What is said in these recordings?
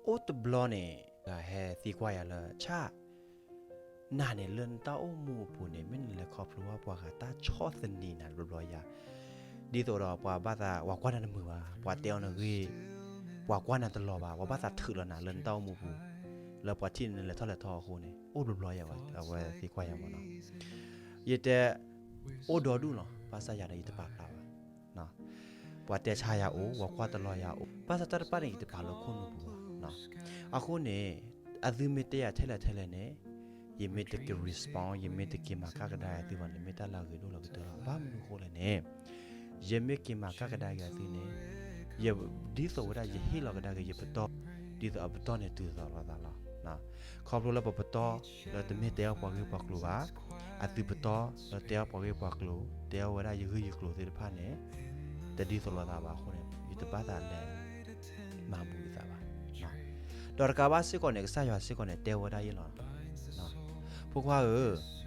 အိၣ်တဘျီန့ၣ် ဟဲသံကွၢ်ယၤလၢ ဆၣ် နၤန့ၣ်လၢနတၢ်အိၣ်မူအပူၤန့ၣ် မ့ၢ်နလဲၤခီဖျိဘၣ်ပှၤဂၤတၢ်ဆီၣ်သနံးနၤတဘျီဘျီယၤ, ဒ်သိးဒီးပှၤဘၣ်သး ပှၤကွၢ်နၤတမုာ်ဘၣ်, ပှၤတဲအီၤနဂ့ၢ်, ပှၤကွၢ်နၤတလီၤဘၣ်, ပှၤဘၣ်သးထုးလီၤနၤလၢနတၢ်အိၣ်မူပူၤ, လၢပှၤထံၣ်နၤလဲၤထီၣ်လဲၤထီအဃိန့ၣ် အိၣ်တဘျီဘျီယၤဝဲ အဝဲသံကွၢ်ယၤမ့ၢ်နီၤ. ယတဲ အိၣ်ဒီဒူၣ်လီၤ, ဘၣ်ဆၣ်ယၤဒီးယတပာ်ဖျါဘၣ် ပှၤတဲဆါယၤအိၣ်, ပှၤကွၢ်တလီၤယၤအိၣ်, ဘၣ်ဆၣ်တၢ်တဖၣ်န့ၣ် ယတပာ်လၢခိၣ်နူာ်ပူၤဘၣ်. အဃိန့ၣ် အသုမ့ၢ်တဲယၤထဲလဲၣ်ထဲလဲၣ်န့ၣ် ယမ့ၢ်တက့ၤ respond, ယမ့ၢ်တက့ၤမၤကၣ်ကဒါအသုဘၣ်န့ၣ် မ့ၢ်တၢ်လၢအဂ့ၤဒိၣ်လီၤကတၢၢ်လီၤ. ဘၣ်မနုၤအဃိလဲၣ်န့ၣ် ယမ့ၢ်က့ၤမၤကၣ်ကဒါက့ၤအသုန့ၣ် ယ ဒ်သိးဝဲဒၣ်ယဟ့ၣ်လီၤကဒါက့ၤယပတီၢ် ဒ်သိးအပတီၢ်န့ၣ်တုၤသိးလိာ်သးလီၤ. ခီဖျိလၢပပတီၢ်လၢတမ့ၢ်တဲအီၣ်ပှၤဂ့ၢ်ပှၤကျိၤဘၣ်, အသုပတီၢ်လၢတဲအီၣ်ပှၤဂ့ၢ်ပှၤကျိၤ, တဲအီၣ်ဝဲဒၣ်ယဂ့ၢ်ယကျိၤသ့ၣ်တဖၣ်န့ၣ် တဒ်သိးလိာ်သးဘၣ်အဃိန့ၣ် ယတဘၣ်သးလဲၤ မၤဘူးယသးဘၣ်. ဒီးတကးဘၣ်စ့ၢ်ကီးန့ၣ် ကစၢ်ယွၤစ့ၢ်ကီးန့ၣ် တဲဝဲဒၣ်ယဲလီၤ. ဖိခွါဧၢ,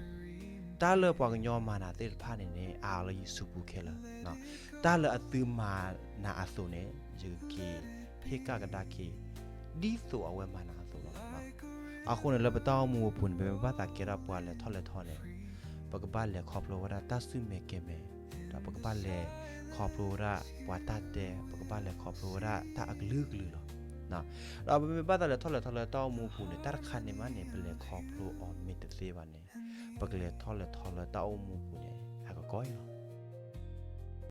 တၢ်လၢပှၤကညီမၤနၤသ့ၣ်တဖၣ်န့ၣ်န့ၣ် အါလၢယစုပူၤခဲလၢာ်. တၢ်လၢအသုမၤနၤအသိးန့ၣ် ယကက့ၤဟ့ၣ်ကၣ်ကဒါက့ၤ ဒ်သိးအဝဲမၤနၤအသိးလီၤ. အဃိန့ၣ် လၢပတၢ်အိၣ်မူအပူၤန့ၣ် ပမ့ၢ်ဘၣ်သးကဲထီၣ်ပှၤလဲၤထီၣ်လဲၤထီန့ၣ် ပကဘၣ်လဲၤခီဖျိဝဲဒၣ်တၢ်စူၢ်မဲာ်ကဲမဲာ်, ဒီးပကဘၣ်လဲၤခီဖျိဝဲဒၣ်ပှၤတၢ်တဲ, ပကဘၣ်လဲၤခီဖျိဝဲဒၣ်တၢ်အကလုာ်ကလုာ်လီၤ. ဒီးပမ့ၢ်ဘၣ်သးလဲၤထီၣ်လဲၤထီလၢတၢ်အိၣ်မူအပူၤန့ၣ် တၢ်တခါန့ၣ်မးန့ၣ် ပလဲၤခီဖျိအီၤမ့ၢ်တသ့ဘၣ်န့ၣ် ပကလဲၤထီၣ်လဲၤထီလၢတၢ်အိၣ်မူအပူၤန့ၣ် အကကီအံၤလီၤ.